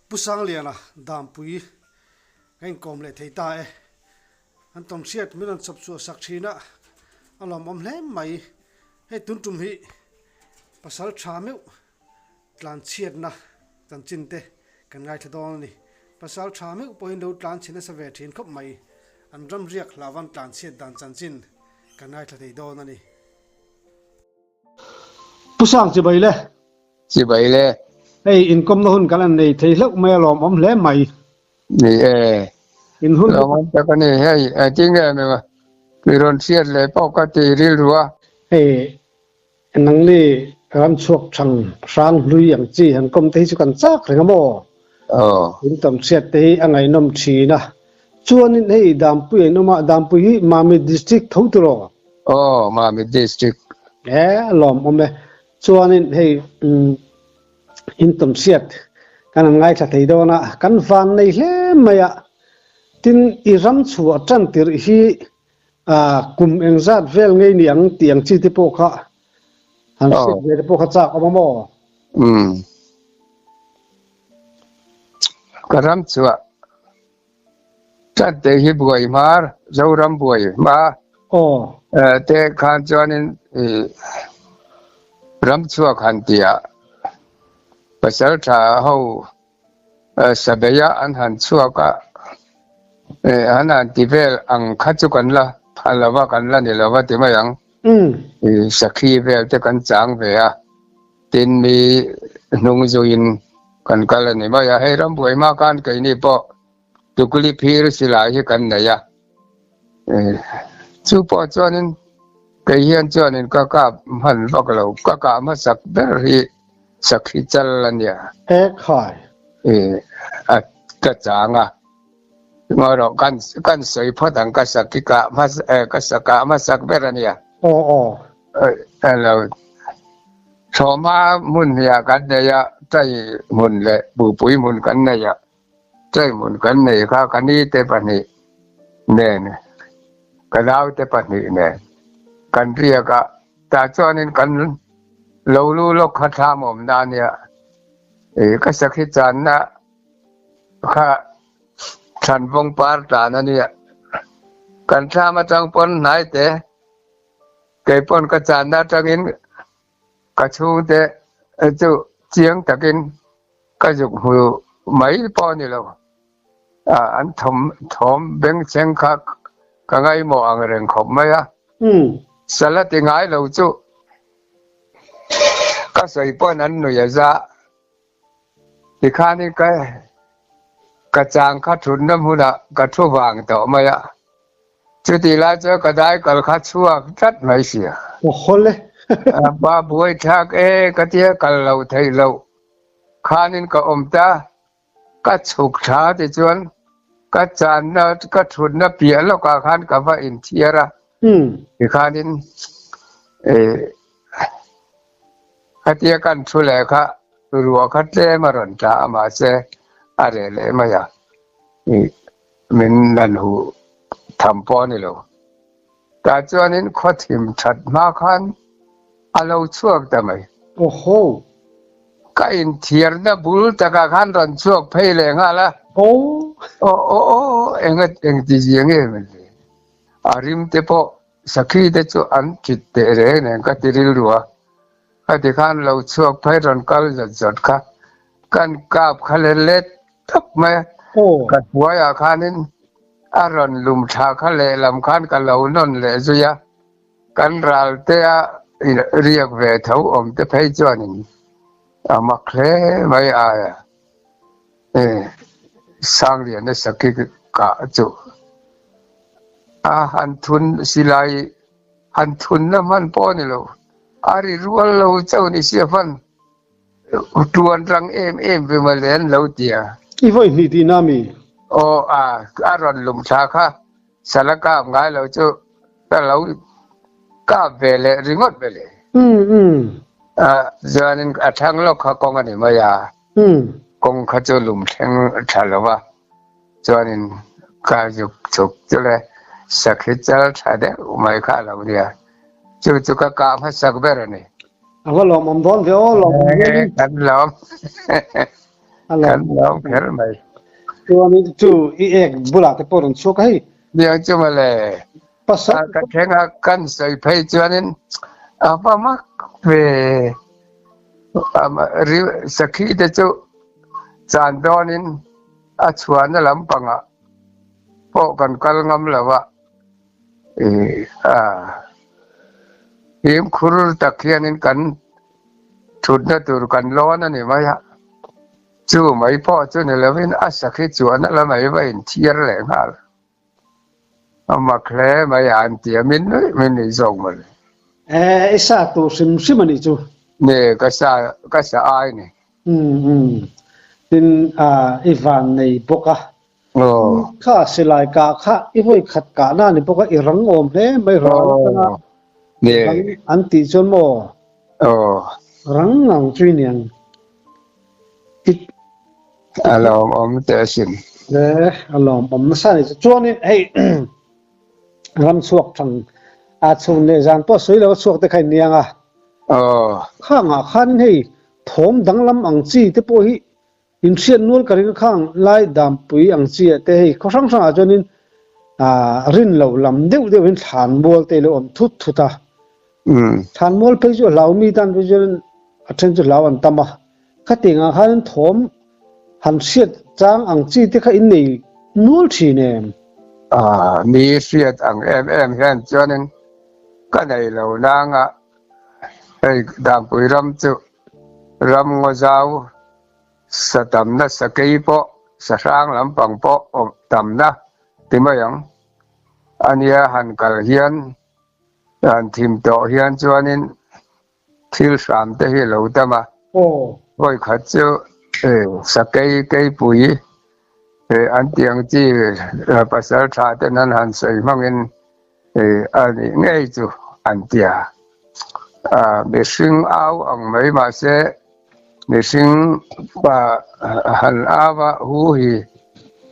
Pu Sangliana Dampui ka inkawm leh thei ta e. An tawng hriat min rawn chawp chhuah sak thin a, a lawmawm hle mai. Hei tun tum hi pasal tha meuh tlanchhiatna chanchin te kan ngaithla dawn a ni. Pasal tha meuh pawhin lo tlanchhi nasa ve thin khawp mai. An ram riak hlauvan tlanchhiat dan chanchin kan ngaithla thei dawn a ni. Pu Sang chibai le. Chibai le. Hei inkawmna hun kan han nei thei hlauh mai a lawmawm hle mai. Ni e. In hun. Lawmawm tak a ni hei engtin nge mi rawn hriat leh pawh ka ti rilru a. Hei nangni ram chhuak thang hrang hlui ang chi han kawm te hi chu kan chak reng a maw? Aw. In tam hriat te hi a ngaihnawm thin a. Chuanin hei Dampui a inawm a, Dampui hi Mamit District tho tiraw? Aw, Mamit District. E, a lawmawm e. Chuanin hei in tam hriat kan han ngaithla thei dawn a, kan van nei hle mai a. Tin, i ram chhuah tan tirh hi kum engzat vel ngei ni ang tih ang chi te pawh kha han hriat ve te pawh kha chak awm a maw? Umm. Ka ram chhuah tan te hi buai hmar, Zoram buai hma te khan chuanin ram chhuak han tihah pasal tha ho Sabeia an han chhuak a, an han ti vel ang kha chu kan la pha lo va, kan la ni lo va ti mai ang. Sakhi vel te kan chang ve a, tin mi hnung zuiin kan kal a ni mai a. Hei rambuai hma khan keini pawh tukuli phir silai hi kan nei a, chu pawh chuanin kei hian chuanin ka kap hman vak lo, ka kah hmasak ber hi Sakhi chal a nia. E khai. E a ka chang a. Ngawi rawh kan kan sawi phawt ang ka sakhi kah hmasa e ka sa kah hmasak ber a nia. Aw aw. E lo thlawhhma hmun hniah kan nei a, tai hmun leh bupui hmun kan nei a, tai hmun kan nei kha ka ni te pahnih nen ka nau te pahnih nen kan riak a, tah chuanin kan Lo lu lawk kha thlam awm na ania, ih ka sakhi channa kha thlanvawng par tlan ania, kan thlam atang pawn hnai te kei pawn ka channa atangin ka chhungte chu chiang takin ka zuk hmu mai pawh a ni lo, an thawm thawm bengchheng kha ka ngaihmawh ang reng khawp mai a, sala ti ngai lo chu. Ka sawi pawn an nui a za. Tikhanin ka ka chang kha thutna hmunah ka thu vang tawh mai a. Chutih lai chuan ka dai kal kha chhuak tlat mai sia. Aw hawle. Pa buai thlak e ka tia kal lo theih loh khanin ka awm ta. Ka chhuk tha tichuan ka channa ka thutna piah lawkah khan ka va inthiar a. Tikhanin khatia kan thu leh kha ruah kha tlem a rawn tla a mahse a reh leh mai a, min lan huh tham pawh a ni lo. Tah chuanin khaw thim that hma khan a lo chhuak ta mai. Awhaw! Ka inthiarna bul takah khan rawn chhuak phei leh nghal a. Aw! Aw aw aw eng engti zia nge maw le? A rim te pawh sakhi te chu an thit teh reng reng ka ti rilru a. Khati khan lo chhuak phei rawn kal zawt zawt kha kan kap kha let let tawp mai a. Ka hnuaiah khanin a rawn lum thla kha lehlam khan ka lo nawn leh zui a. Kan ral te a riak ve tho awm te phei chuanin a mak hle mai aia Sangliana sakhi kah chu a han thun silai han thunna hman pawh a ni lo, a ri rual lo chauh ni sia hman tuan rang em em ve mawle an lo ti a. I vawi hnih tihna mi? Aw a, a rawn lum thla kha sala kap ngai lo chu ka lo kap ve leh ringawt ve le. Chuanin a thlang lawk kha kawng a ni mai a, kawng kha chu lum thleng tha lo va, chuanin ka zuk chhuk chu le sakhi chal tha deuh mai kha a lo nia, chu chu ka kah hmasak ber a ni. A va lawmawm dawn ve aw, lawmawm dawn. Kan lawm. Kan lawm kher mai. Chuanin chu i ek bulah te pawh rawn chhuak a hei. Nia chu mawle. Pasal ka thleng a kan sawi phei chuanin a va mak ve. Sakhi te chu chan dawnin a chhuahna lampangah pawh kan kal ngam lo a. Fimkhur tak hianin kan thutna tur kan lawn a ni mai a, chu mai pawh chu ni lovin a sakhi chuan a la mai va inthiar leh nghal. A mak hle mai a, an ti a, min nuih min nuih zawk mawle. I sa tur hrim hrim a nih chu. Ni, ka sa ka sa ai ni. Umm, tin i van nei bawk a. Kha silai kah kha i vawi khat kahna a ni bawk a, i rang awm hle mai ral atanga rang an tih chuan maw rang ngang chu i niang. A lawmawm teh asin. Le a lawmawm nasa a ni chu. Chuanin hei ram chhuak thang a chhun leh zan pawh sawi lo a chhuak te kha in niang a. Khangah khanin hei thawm danglam ang chi te pawh hi Inhriat nual ka ring khang lai dampui ang chi ah te hei khaw hrang hrang ah chuanin ah rin lo lam deuh deuh in thlan mual te ilo awm thut thut a. Thlan mual phei chu a hlau mi tan phei chuan a then chu hlau an tam a. Khatiang ah khanin thawm han hriat chang ang chi te kha in nei nual thin em? Ah mi hriat ang em em hian chuanin ka nei lo nang a hei dampui ram chu ram ngaw zau Sa tamna sakei pawh, sa hrang lampang pawh awm tamna ti mai ang. A nia han kal hian, han thim tawh hian chuanin thil hram te hi a lo tam a. Vawi khat chu sakei keipui an tih ang chi pasal tha ten an han sawi hmangin a nih ngei chu an ti a. Mihring au ang mai mahse mihring pa han au a hu hi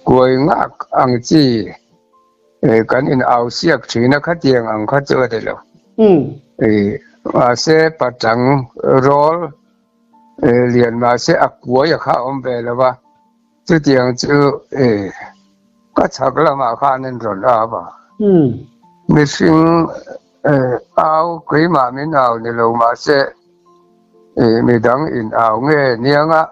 kuai ngak ang chi kan in au siak thin a khatiang ang kha chu a ni lo. Mahse pachang rawl lian mahse a kuai a kha awm ve lo va. Chutiang chu e ka chhak lamah khan in rawn au a. Mihring au keimah min au ni lo mahse e midang in au nge niang a,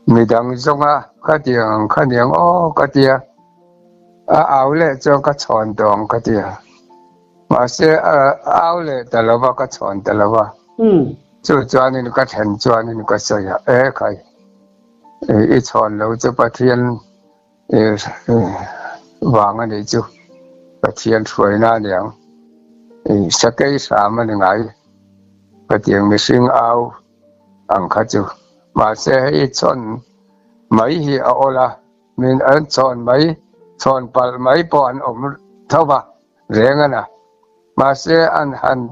midang zawng a khatiang ang kha niang aw ka tia. A au leh chuan ka chhawn tawh ang ka tia. Mahse a au leh ta lo va ka chhawn ta lo va. Chu chuanin ka thlen chuanin ka sawi a, E khai, i chhawn lo chu Pathian vang a nih chu, Pathian hruaina a niang, sakei hram a ni ngai, Pathian mihring au ang kha chu. Mahse hei i chhawn mai hi a awl a, min an chhawn mai, chhawn palh mai pawh an awm tho va reng a na. Mahse an han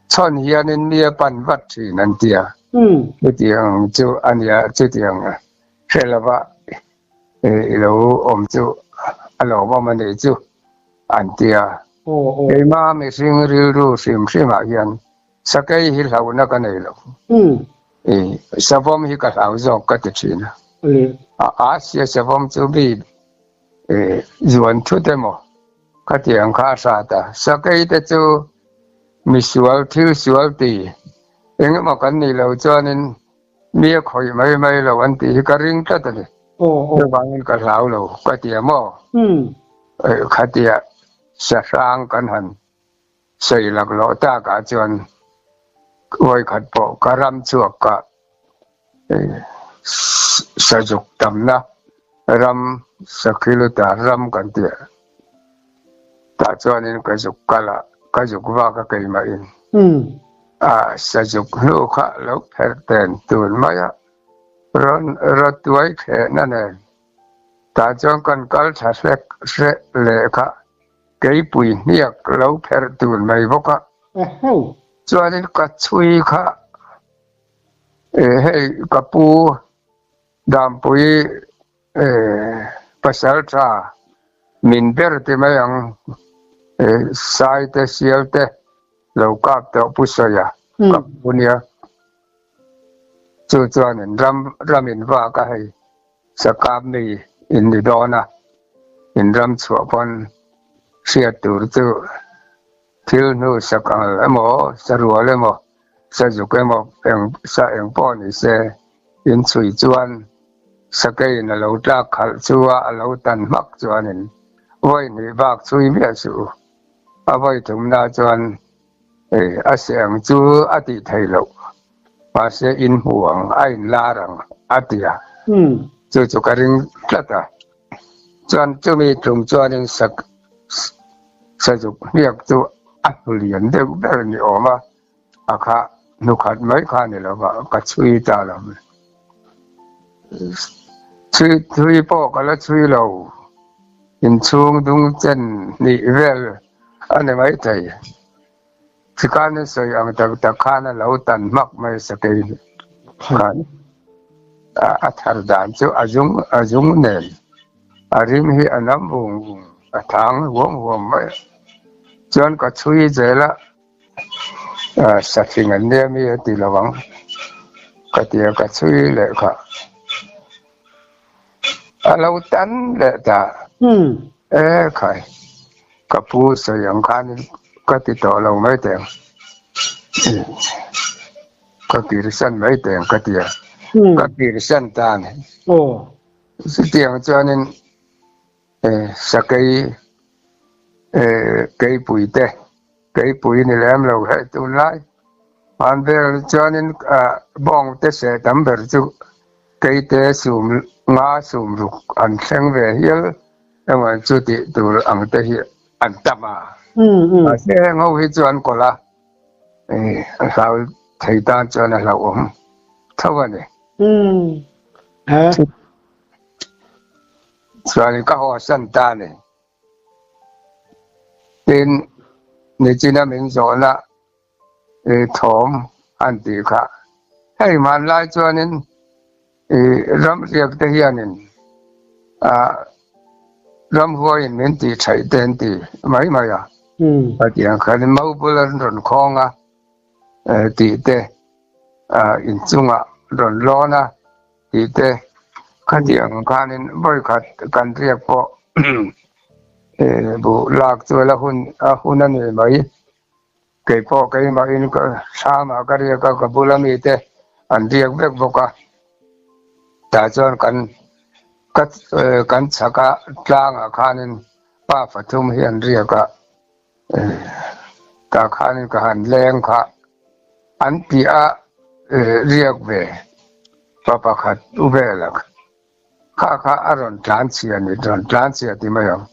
Chhawn hianin mi a pan vat thin an ti a, chutiang chu a nia, chutiang hre lova i lo awm chu a lawmawm a nih chu an ti a. Keima mihring rilru hrim hrimah hian sakei hi hlauhna ka nei lo, savawm hi ka hlau zawk ka ti thin a, a Asia savawm chu mi zuan thut emaw Khatiang kha a hrat a, sakei te chu misual thil sual ti eng emaw kan nih loh chuanin mi a khawih mai mai lo an tih hi ka ring tlat a ni. Chuvangin ka hlau lo ka ti a maw? Khatia sahrang kan han sawi laklawh takah chuan vawikhat pawh ka ram chhuak ka Sazuk tamna ram Sakhiluta ram kan ti a, tah chuanin ka zuk kal a, ka zuk vak a keimahin a sazuk hnu kha lo pherh ten tun mai a, rawn rawtuai thlehna nen tah chuan kan kal tha hlek hreh leh kha keipui hniak lo pherh tun mai bawk a, chuanin ka chhui kha. Hei ka pu Dampui pasal tha min ber ti mai ang sai te sial te lo kap tawh pu Sawia ka pu nia. Chu chuanin ram ramin vak a hei sakap mi in ni dawn a, in ram chhuah pawn hriat tur chu thil hnu sak ang emaw, sarual emaw, sazuk emaw eng sa eng pawh ni se in chhui chuan sakeiin a lo tlak khalh chu a a lo tan hmak chuanin vawi hnih bak chhui miah suh u. A vawi thumna chuan a seh ang chu a tih theih loh. Mahse in hmu ang, a in lar ang a ti a. Chu chu ka ring tlat a. Chuan chumi tum chuanin sak sazuk hniak chu a hnu lian deuh ber ni awm a, a kha hnu khat mai kha ni lo va, ka chhui ta lo. Chhui thui pawh ka la chhui lo, inchhung dung chen hnih vel a ni maithei. Chikana sawi ang tak tak khan a lo tan hmak mai sakei khan a thar dan chu a zung a zung nen a rim hi a nam vung vung a thang huam huam mai a chuan ka chhui zel a sahring an nia mi a ti lo ang ka ti a ka chhui leh kha a lo tan leh ta e khai. Ka pu sawi ang khanin ka ti tawh lo mai teh ang, ka kirsan mai teh ang ka ti a, ka kirsan ta a ni. Chutiang chuanin sakei keipui te, keipui ni lem lo hei tunlai han vel chuanin bawng te seh tam ber chu keite sum nga sum ruk an thleng ve hial. Engah chu tih tur ang te hi an tam a. Mahse heng ho hi chu an kawlh a, a hlau thei tan chuan a hlauhawm tho a ni. Chuanin ka haw san ta a ni. Tin, nichina min zawhna thawm an tih kha. Hei hmanlai chuanin ram riak te hianin ramhuaiin min tih theih te an ti mai mai a. Hetiang khan mau bul an rawn khawng a tih te inchungah rawn lawn a tih te khatiang khanin vawikhat kan riak pawh buh lak chu a hun a hun a ni mai. Kei pawh keimahin ka hramah ka riak a, ka bula mite an riak vek bawk a. Tah chuan kan ka kan chhaka tlangah khanin pa pathum hi an riak a, tah khanin ka han leng kha an piah a riak ve pa pakhat u vel a. Kha kha a rawn tlan chhia ni, rawn tlan chhia ti mai ang.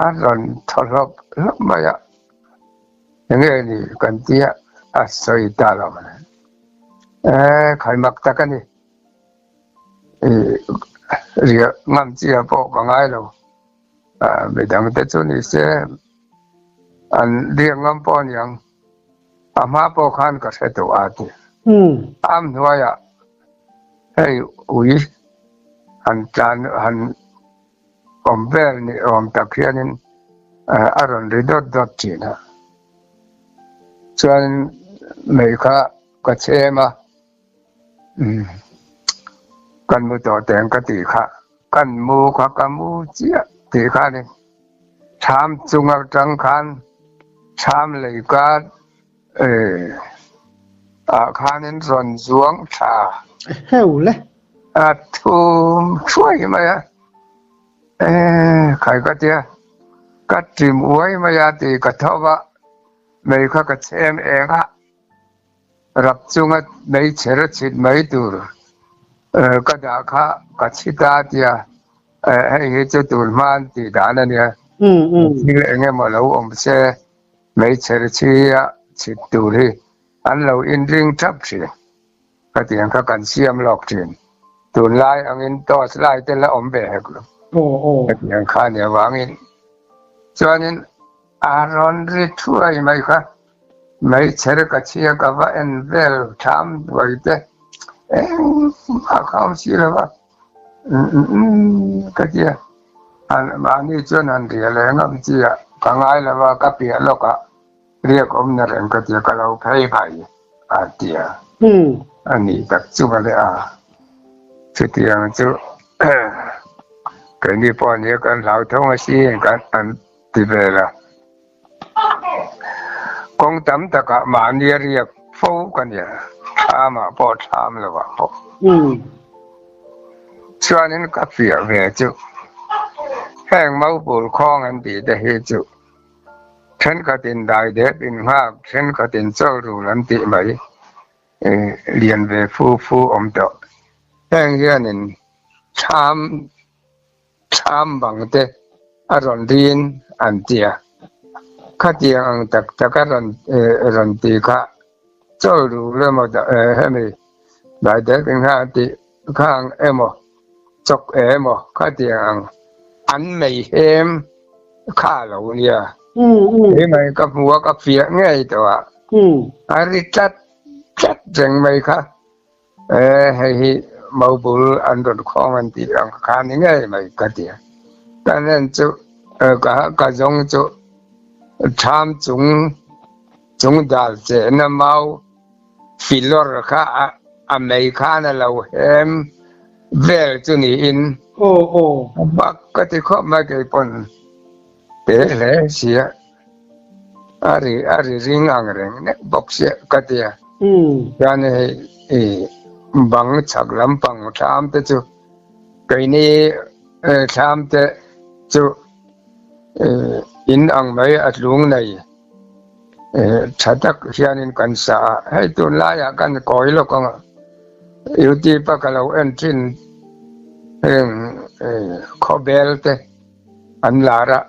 A rawn thaw hlawp hlawp mai a, enge ni kan tia a sawi ta lo mai. E khai mak tak a ni, i riah ngam chia pawh ka ngai lo, midang te chu ni se an riah ngam pawh a ni ang. A hma pawh khan ka hre tawh a ti. Am hnuaiah hei ui han tlan han awm vel ni awm tak hianin a rawn ri dawt dawt thin a. Chuanin mei kha ka chhem a, kan mu tawh teng ka tih kha, kan mu kha ka mu chiah tih kha a ni. Thlam chung atang khan thlam lei ka ah khanin rawn zuang tha Heu le. A thum thuai mai a, e khai ka tia ka tim uai mai a tih ka tho va, mei kha ka chhem eng a, rap chunga mei chher a chhit mai tur ka dah kha ka chhi ta tia hei hi chu tun hma an tih dan a nia thil eng emaw lo awm se mei chher chhi a chhit tur hi an lo inring thap thin khatiang kha kan siam lawk thin tunlai angin torch light te la awm ve hek lo khatiang kha nia vangin chuanin a rawn ri thuai mai kha. Meichher ka chhia ka va en vel tham duai te engmah kha awm si lo va, umm ka ti a, mahni chuan han ria leh ngam chi ah ka ngai lo va, ka piah lawk ah riak awm na reng ka ti a, ka lo phei phai a ti a. A nih tak chu ka le a, chutiang chu keini pawh nia kan hlauthawng asin kan an ti vel a. Kawng tam takah mahni a riak fo ka nia, thlamah pawh thlam lovah pawh. Chuanin ka fiah ve chu heng maupur khawng an tih te hi chu thenkhatin daidep in nghak, thenkhatin chaw rul an tih mai lian ve fu fu awm tawh. Heng hianin thlam Thlam bang te a rawn rin an ti a, khatiang ang tak tak a rawn rawn ti kha chawl rul emaw hemi daidek engha an tih khang emaw chawk emaw khatiang ang an mei hem kha a lo nia. Keimah in ka hmu a ka fiah ngei tawh a, a ri tlat tlat reng mai kha. E, hei hi mobul an rawn khawng an tih ang kha ni ngei mai ka ti a. Ka nen chu ka ka zawng chu tham chung chung dal chehna mau filawr kha a a mei khan a lo hem vel chu niin Aw aw. Bak ka ti khawp mai kei pawn te hle sia. A ri a ri ring ang reng nek bawk sia ka ti a. Chuan hei i bang chhak lampang thlam te chu keini thlam te chu in ang mai a tlung nei tha tak hianin kan sa a. Hei tunlaiah kan kawi lawk ang a, youtube a ka lo en thin heng khawbel te an lar a.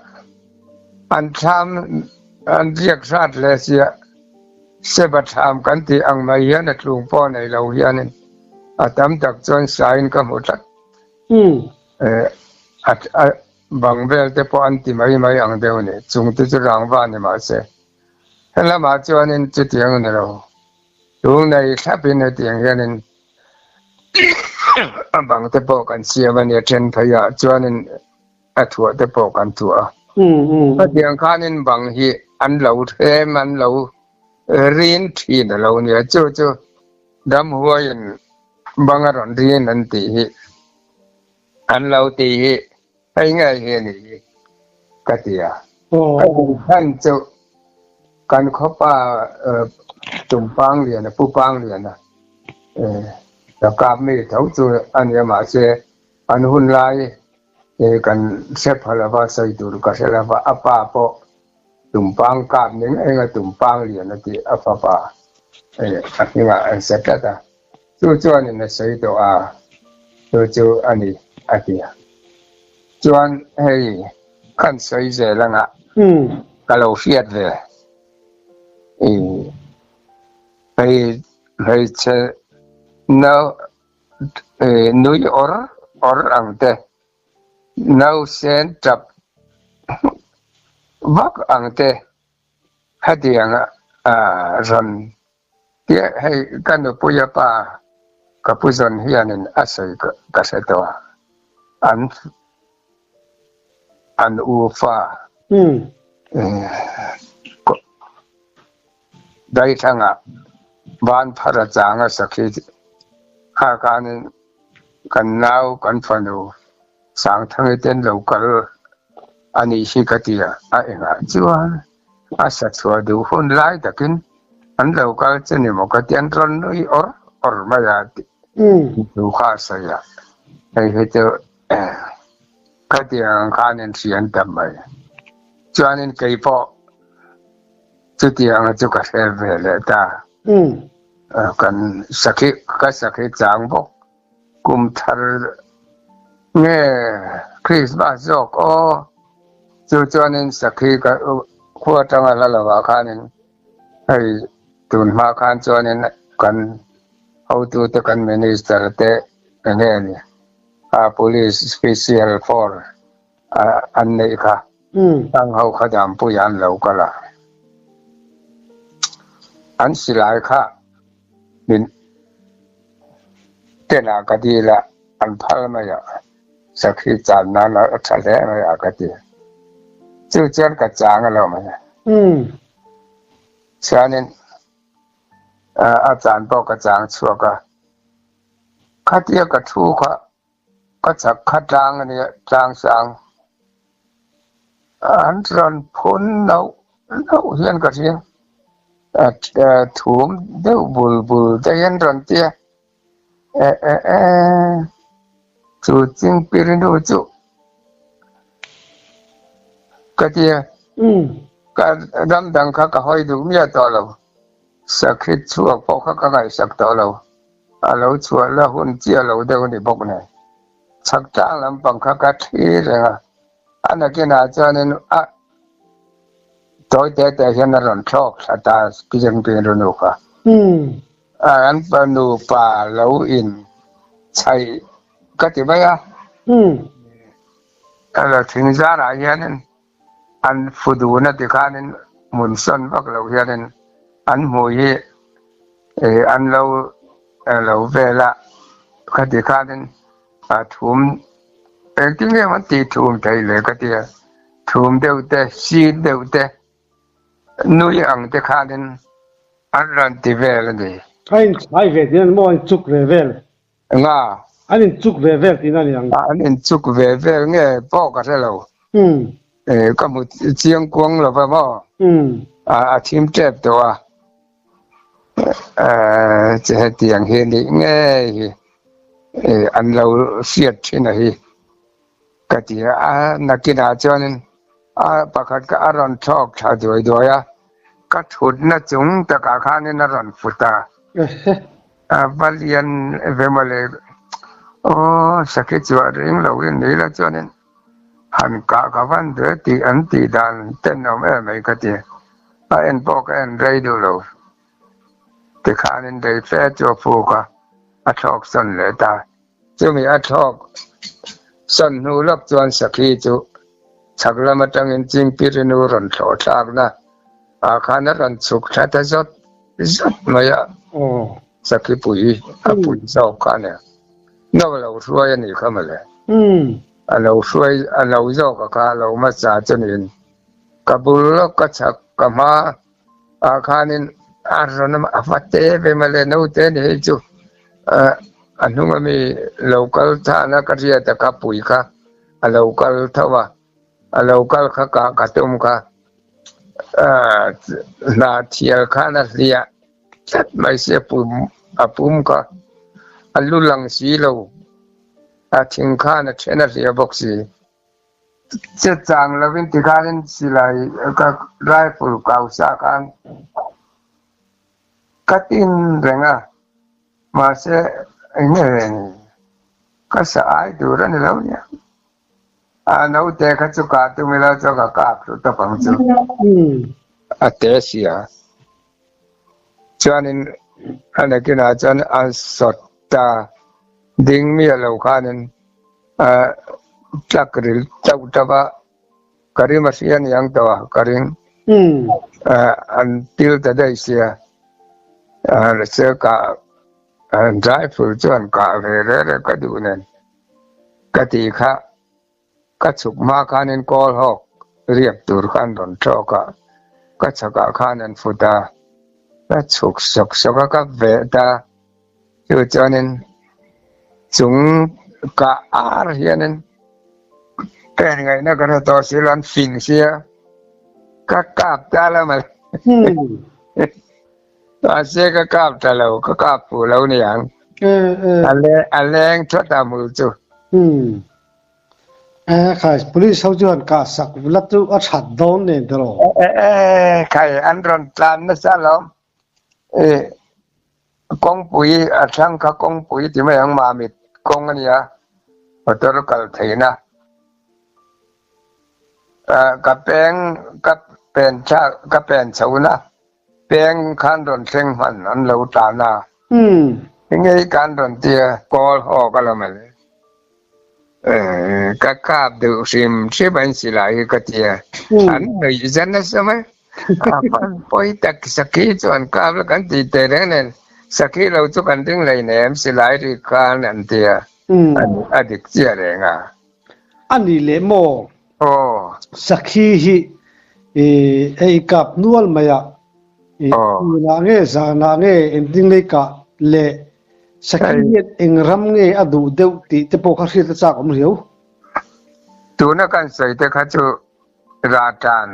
An thlam an riak hrat hle sia, Seba thlam kan tih ang mai hian a tlung pawh nei lo hianin a tam tak chuan sain ka hmu tlat. A bang vel te pawh an ti mai mai ang deuh ni, chung te chu rangva ni mah se. Helamah chuanin chutiang a ni lo. Tlung nei thlapin hetiang hianin a bang te pawh kan siam a nia then pheiah chuanin a thuah te pawh kan thuah a. Hetiang khanin bang hi an lo hrem, an lo rin thin a lo nia. Chu chu ramhuaiin bang a rawn rin an tih hi, an lo tih hi hei ngei hi a nih hi ka ti a. Ka duhchhan chu kan khawpa Tumpang Liana, Pu Pang Liana, ka kap mi tho chu a nia mahse An hun lai kan hre pha lova, sawi tur ka hre lova, a pa pawh tumpang kap ning eng a tumpang lian a tih a fapa a hmingah an sa tlat a, chu chuanin a sawi tawh a, chu chu a ni a ti a. Chuan hei kan sawi zel anga ka lo hriat ve hei hmeichhe nau Nui awr awr ang te, nausen tap vak ang te hetiang a rawn tia hei ka nupuia pa ka pu zawn hianin a sawi ka hre tawh a, an an ufa Daithlang-ah van phar a chang a sakhi kha khanin kan nau kan fanu Sangthangi ten lo kal a nih hi ka ti a, a engah chuan a sa chhuah duh hun lai takin an lo kal che ni maw ka ti an rawn nui awr awr mai a tih thu kha a sawi a, hei hi chu khatiang ang khanin hria an tam mai. Chuanin kei pawh Chutianga chu ka hre ve leh ta. Kan sakhi, ka sakhi chang bawk. Kum thar nge Christmas zawk aw. Chu chuanin sakhi ka khua atanga hla lovah khanin hei tun hma khan chuanin kan hotute kan minister te enge ni a police special force an neih kha. Ang ho kha Dampuia an lo kal a, an silai kha min tenah ka dil a, an phal mai a, sakhi chan nan a tha hle mai a ka ti. Chu chuan ka chang a lo mai a. Chuanin. A chan pawh ka chang chhuak a, khatia ka thu kha ka chak kha tlang a nia, tlang sang an rawn phun nauh nauh hian ka hria, thum deuh bul bul te hian rawn ti a, e e e chu chingpirinu chu ka ti a, ka ram dang kha ka hawi duh miah tawh lo. Sakhi chhuak pawh kha ka ngaihsak tawh lo, a lo chhuah la hun chiah lo deuh a ni bawk nen. Chhak tlang lampang kha ka thlir reng a, a nakinah chuanin a tawi te te hian a rawn thlawk thla ta Zengping runu kha. An nupa lo in chhaih ka ti mai a, a thing zarah hianin An fu dun a ti khanin hmun sawn vak lo hianin an hmui hi an lo lo vel a, khati khanin a thum engtin nge an tih thum thei le ka tia, thum deuh te, sin deuh te, nui ang te khanin an rawn ti vel a ni. A inchhai ve tihna ni maw, a inchuk ve vel? Enga? An inchuk ve vel tihna ni ang. An inchuk ve vel nge pawh ka hre lo. Ka hmu chiang kuang lo va maw? A thim tep tawh a. Hetiang hi nih ngei hi an lo hriat thin a hi ka ti a. Nakinah chuanin a pakhat kha a rawn thlawk thla duai duai a, ka thutna chung takah khanin a rawn fut a. A va lian ve mawle aw sakhi chuah ring lo in ni la chuanin han kah ka van duh e tih an tih dan tenawm em mai ka ti. A en pawh ka en rei duh lo. Tikhanin rei fe chu a fuk a, a thlawk sawn leh ta. Chumi a thlawk sawn hnu lawk chuan sakhi chu chhak lam atangin Chingpirinu rawn thlawh thlakna ah khan a rawn chhuk thla ta zawt zawt mai a, sakhi pui a pui zawk kha a nia. No a lo hruai a nih kha mawle. A lo hruai a lo zawk a kha a lo hmasa chu niin ka bul lawk ka chhak ka hma ah khanin a rawn a va te ve mawle naute a ni hei chu. A hnung ami lo kal thana ka hriat a ka pui kha a lo kal tho a, a lo kal kha kah ka tum kha hna thial khan a hliah tlat mai sia pum a pum kha a lu lang si lo a thing khan a then a hliah bawk si. Che chang lovin tikhanin silai ka rifle kau sa khan Ka tin reng a, mahse eng nge ka sa ai tur a ni lo nia. A naute kha chu kah tum ila chuan ka kak hlu tawp ang chu. A te si a, chuanin a nakinah chuan a sawt ta ding miah lo khanin a tlak ril tauh tauh a. Ka rim a hria ni ang tawh a, ka ring. An pil ta daih sia. Se ka rifle chuan kah ve reh reh ka duh nen ka tih kha ka chhuk hma khanin kawl hawk riak tur khan rawn thlawk a, ka chhakah khan an fut a, ka chhuk sawk sawk a, ka veh ta. Chu chuanin chung kah ar hianin pen ngaihna ka hre tawh si lo, an fing sia, ka kap ta lo mai. Mahse ka kap ta lo, ka kap fuh lo ni ang. A leng thawt a hmul chu. Khai, police ho chuan kah sak la chu a that dawn nen tiraw? Khai, an rawn tlan nasa alawm. Kawngpui a thlang kha kawngpui ti mai ang mamit kawng a nia motor kal theihna ka peng ka pen thlak ka pen chho na peng khan rawn thleng hman an lo tan a enge hi kan rawn tia kawl haw ka la mawle ka kap deuh hrim hrim a insilai hi ka tia an nuih zan nasa mai. A pan pawi tak sakhi chu an kap la kan tih teh reng nen sakhi lo chu kan ring hlei nem silai ri khan an ti a, a dik chiah reng a. A ni leh maw? Aw. Sakhi hi i ei kap nual mai a. Tunah nge zanah nge engtin lei kah leh sakhi hian eng ram nge a duh deuh tih te pawh kha hriat a chak awm riau. Tuna kan sawi te kha chu Ratan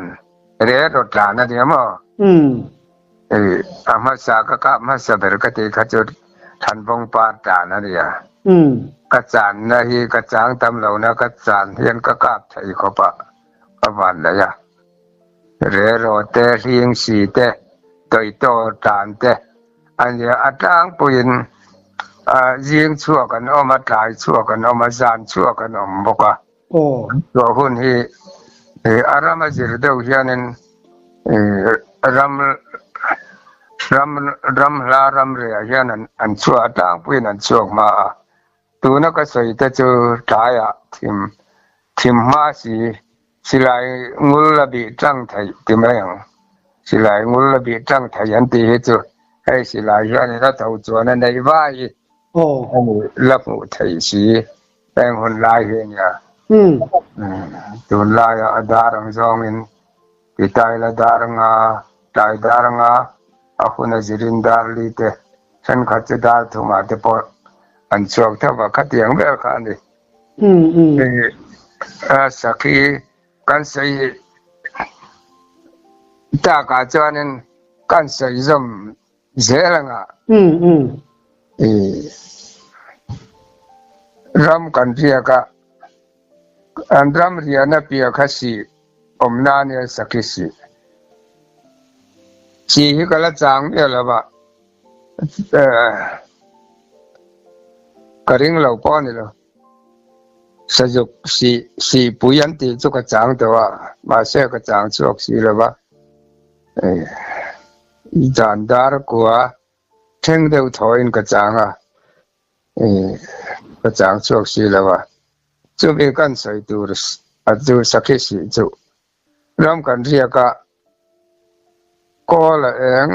re rawt tlan a nia maw? A hmasa ka kap hmasa ber ka tih kha chu Thanvawng par tlan a nia. Ka channa hi ka chang tam lohna ka chan hian ka kap thei khawp a, ka van daih a. Reraw te, hling si te, tawitaw tlan te a nia. A tlangpuiin zing chhuak an awm a, tlai chhuak an awm a, zan chhuak an awm bawk a. Chhuah hun hi a ram a zir deuh hianin ram ram ram hla ram rehah hian an chhuah a tlangpuiin an chhuak hma a. Tuna ka sawi te chu tlaiah thim thim hma si silai ngul la bih tlang theih ti mai ang. Silai ngul la bih tlang theih an tih hi chu hei silai hianin a tho chuan a neih vai hi a ni la hmuh theih si heng hun lai hi a nia. Tunlaiah a dar ang zawngin Titaila dar anga, tlai dar anga, a hun a zirin dar li te, thenkhat chu dar thumah te pawh an chhuak tho va, khatiang vel kha a ni. Hei sakhi kan sawi takah chuanin kan sawi zawm zel anga ram kan riak a, an ram riahna piah kha sih awmna a nia sakhi sih. Sih hi ka la chang miah lo va, ka ring lo pawh a ni lo. Sazuk sih sihpui an tih chu ka chang tawh a, mahse ka chang chhuak si lo va. Dan dar kua thleng deuh thawhin ka chang a, ka chang chhuak si lo a. Chumi kan sawi tur a chu sakhi sih chu ram kan riak a, kawl a eng,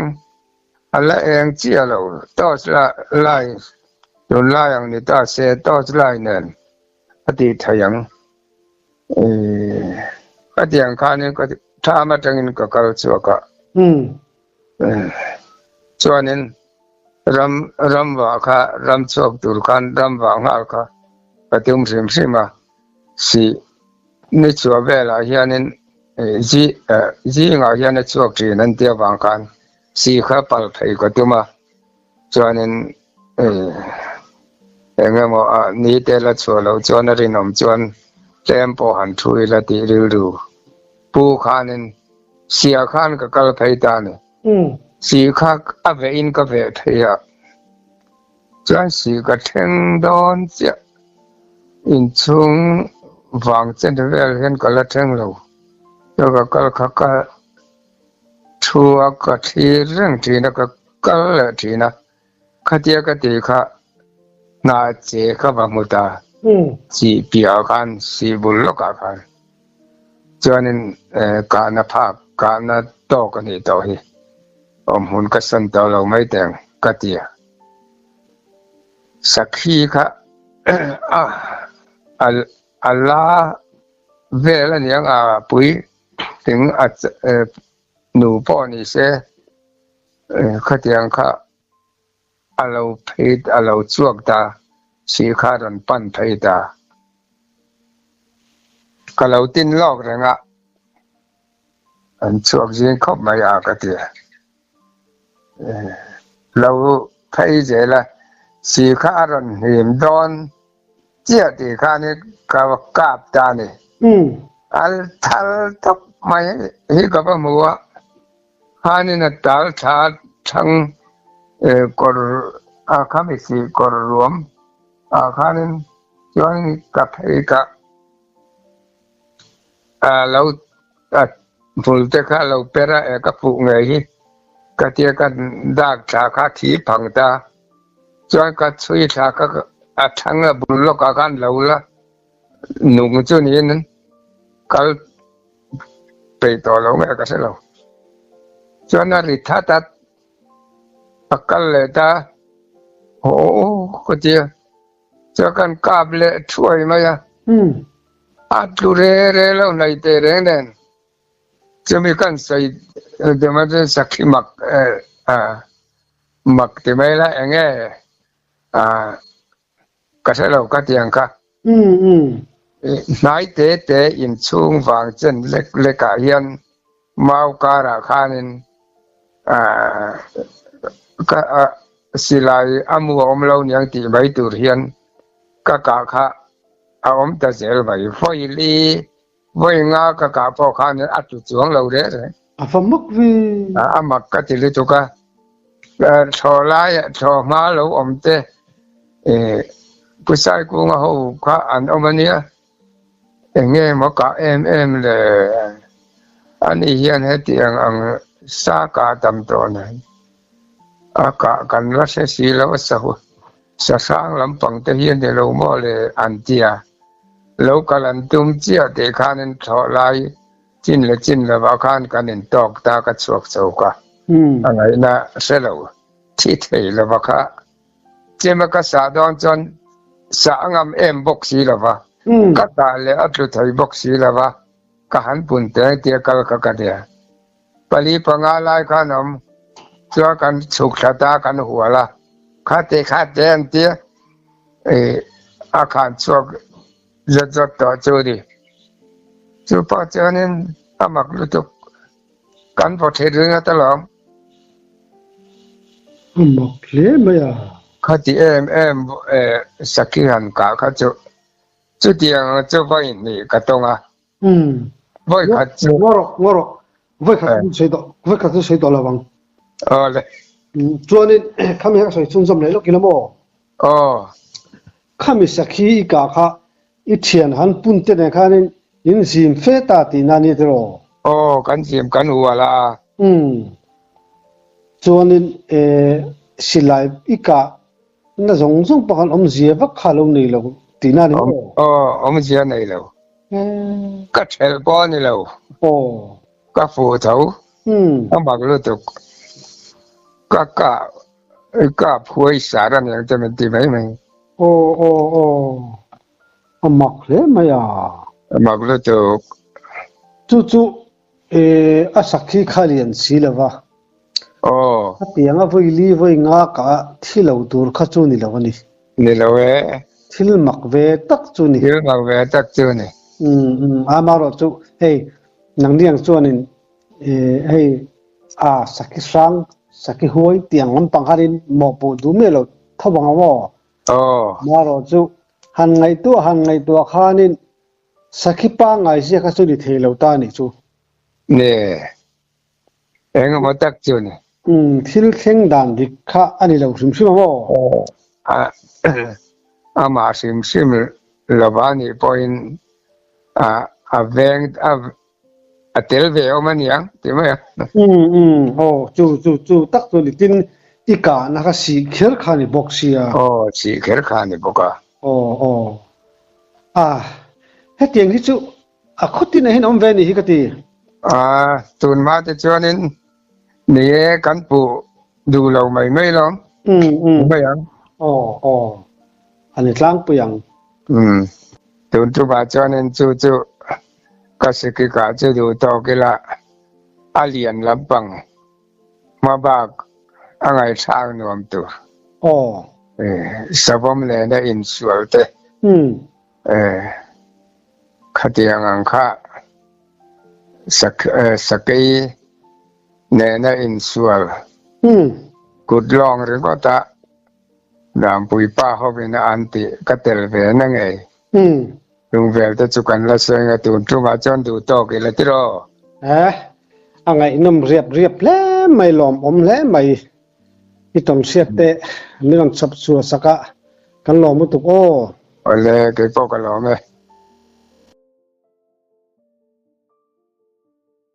a la eng chiah lo, torch lai tunlai ang ni ta se torch lai nen a tih theih ang. Ka tiang khanin ka tham atangin ka kal chhuak a, chuanin ram ram vah kha ram chhuak tur khan ram vah nghal kha ka tum hrim hrim a, si ni chhuah velah hianin zi zingah hian a chhuak thin an tih avang khan si kha pal phei ka tum a. Chuanin eng emaw a ni te la chhuah loh chuan a rinawm chuan tlem pawh han thu ila tih rilru pu khanin sia khan ka kal phei ta a ni. Si kha a vehin ka veh thei a, chuan si ka thleng dawn chiah inchhung vang chen vel hian ka la thleng lo, chuan ka kal kha ka Thu a ka thlir reng thin a, ka kal leh thin a, khatia ka tih kha hna che ka va hmu ta, sih piahah khan, sih bul lawkah khan chuanin kahna phak, kahna tawk a nih tawh hi, awmhmun ka sawn tawh lo mai teng ka ti a, sakhi kha a la vel a niang a pui. Ting a nu pawh ni se khatiang kha a lo phei a lo chhuak ta si kha rawn pan phei ta. Ka lo tin lawk reng a, an chhuak zing khawp mai a ka ti. Lo phei zel a, si kha a rawn hlim dawn. Chiah tih khan hi ka kap ta a ni. Al thal tawp mai hi ka va hmu a, khanin a tal thla thlang kawr a khami sih kawr ruam ah khanin chuan ka phei ka a lo a hmul te kha a lo per a e ka fuh ngei hi ka tia ka dak thla kha thi phang ta. Chuan ka chhui thla kha a thlang a bul lawkah khan lo la nung chu niin kal peih tawh lo nge ka hre lo. Chuan a ri that a, a kal leh ta haw ka ti a, chuan kan kap leh thuai mai a, a tlu re re lo hnaih teh reng nen. Chumi kan sawi deuh a chuan sakhi mak mak ti mai la eng nge ka hre lo ka ti ang kha. Hnai te te inchhung vang chen lek lek ah hian mau karah khanin ka silai a mu a awm lo niang tih mai tur hian ka kah kha a awm ta zel mai. Vawi Vawi nga ka kah pawh khan a tlu chuang lo reh reng. A va mak ve. A mak ka ti lutuk a. Thlaw lai thlaw hma lo awm te Pu Saikunga ho kha an awm a nia. Eng nge maw kah em em le. Ani hian hetiang ang sa kah tam tawh nen a kah kan la hre si lo a sahu. Sahrang lampang te hi a ni lo maw le an ti a. Lo kal an tum chiah tih khan in thlawh lai chin leh chin lovah khan kan in tawk ta ka chhuak chho ka. A ngaihna hre lo thi thei lova kha chema ka sah dawn chuan sah a ngam em bawk si lova, ka tah leh a tlu thei bawk si lova ka han pun teng tia kal kha ka nia. Pali panga lai khan awm chuan kan chhuk thla ta kan hual a, khate khate an tia ih a khan chhuak zawt zawt tawh chu ni. Chu pawh chuanin a mak lutuk kan vaw thin ringawt alawm. A mak hle mai a. Khati em em sakhi han kah kha chu chutiang chu vawiin nih ka tawng a. Umm. Vawi khat chu. Ngaw rawh, ngaw rawh. Vawi khat chu sawi tawh, vawi khat chu sawi tawh lo ang. Aw le. Chuanin khami hi ka sawi chhunzawm leh lawk ila maw? Aw. Khami sakhi i kah kha i thian han pun te nen khanin in zim fe ta tihna a ni tiraw? Aw, kan zim kan hual a. Umm. Chuanin silai i kah Na zawng zawng pakhat awmzia vak kha lo nei lo tihna a ni maw? Aw, awmzia nei lo. Ka thelh pawh a ni lo. Aw. Ka fuh tho. A mak lutuk. Ka kah, ka phuai sar a niang che min ti mai mai. Aw, aw, aw. A mak hle mai a. A mak lutuk. Chu chu a sakhi kha lian si lo va. Aw. A piang a vawi li vawi nga ka thi lo tur kha chu ni lo a ni. Ni lo e. Thil mak ve tak chu ni. Thil mak ve tak chu ni. Umm umm amaherawh chu hei nangni ang chuanin hei a sakhi hrang sakhi huai tih ang lampang khanin mawhpuh duh miah lo tho ang aw. Aw. Amaherawh chu han ngaihtuah han ngaihtuah khanin Sakhi pangngai zia kha chu ni thei lo ta nih chu. Ne, eng emaw tak chu ni. Umm, thil thleng dan dik kha a ni lo hrim hrim a maw? A, amah hrim hrim lova nih pawhin a, a veng, a, a tel ve awm a niang ti mai a. Umm, umm, aw, chu, chu, chu tak chu ni. Tin, i kahna kha sih kher kha a ni bawk sia. Aw, sih kher kha a ni bawk a. Aw, aw. A, hetiang hi chu a khawtin ah hian awm ve a nih hi ka ti. A, tun hma te chuanin ni e kan puh duh lo mai mai lawm. Umm, umm. Mai ang. Aw, aw. A ni tlangpui ang. Umm. Tun tumah chuanin chu chu ka sikikah chu duh tawk ila a lian lampang. Hmabak a ngaihthlak nuam tur. Aw. Savawm nena insual te. Khatiang ang kha sakei nena insual kut lawng ringawt a Dampui pa hovin a an tih ka tel ve na ngei. Chung vel te chu kan la sawi nga tun tumah chuan duh tawk ila tiraw? Eh, a ngaihnawm riap riap hle mai lawmawm hle mai. I tawn hriat te min rawn chhawp chhuah sak a, kan lawm lutuk aw. Awle, keipawh ka lawm e.